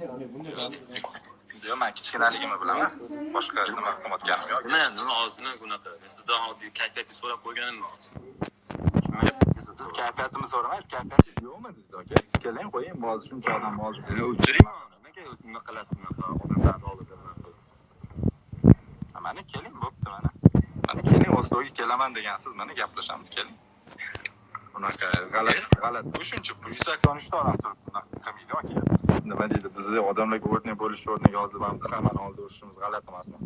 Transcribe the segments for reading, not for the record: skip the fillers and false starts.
Yo'q, men kichkinaligimni bilaman. Boshqa nima qilayotganim yo'q. Nima, nima hozir unaqa? Men sizdan oddiy kayfiyatni so'rab qo'yganimmi hozir? Siz kayfiyatimni so'ramaysiz, kayfiyatingiz yo'qmi dedingiz aka? Keling, qo'ying, hozir shuncha odam hozir. O'chiring, nimaga nima qilasiz bunaqa odamlarni oldida nima qilib? Mana keling, bo'pti mana. Mana keling, Osloga kelaman degansiz, mana gaplashamiz, keling. Unaqa g'alati. Bu shuncha 183 ta odam turibdi, unaqa qilmaydi aka. Nima deydi, bizni odamlarga o'rnak bo'lish o'rniga hozir mana hammani oldida urishimiz g'alati emasmi?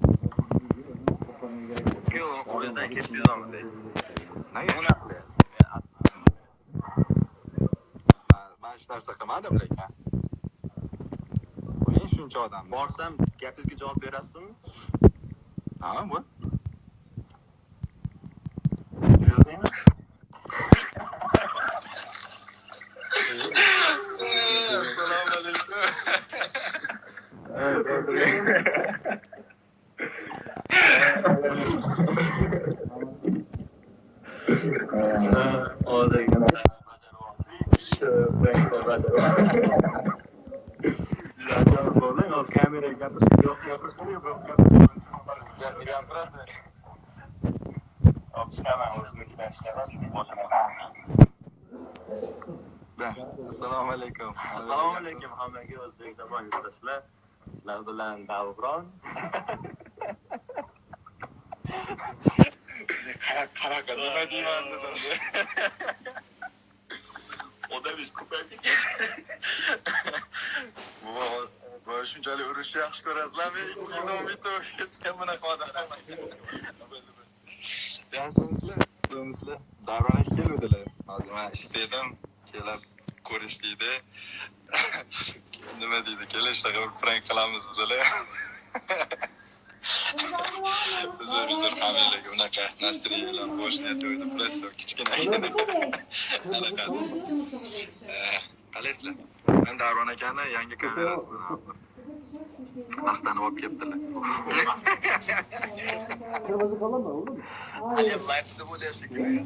Yo'q, o'zingizdan ketdingizmi deysiz. Nega unaqa qilyapsiz? Men hech narsa qilmadim lekin. Qo'ying shuncha odam. Borsam gapingizga javob berasizmi? Ha, bu. Серьезно? Assalomu alaykum. Assalomu alaykum. Assalomu alaykum hammaga o'zbek zamon yurtdoshlar. Sizlar bilan Davron. Qanaqa nima deyman dedim. Odabiz ko'paydi. Bu shunchalik urushni yaxshi ko'rasizlarmi? 211 ta bo'lib ketgan bunaqa odamlar. Yaxshimisizlar? Sog'misizlar? Davron aka keluvdilar. Hozir men ishda edim, kelib ko'rishdikda. Nima deydi, kelin shunaqa bir prank qilamiz dedilar. Uzr hammalarga unaqa nasriyalar boshini to'ydi, просто kichkinagina. Anaqa. Qalaysizlar? Men Davron akani yangi kamerasi bilan maqtanib olib kelibdilar. Haliyam live'da bo'lyapti shekilli.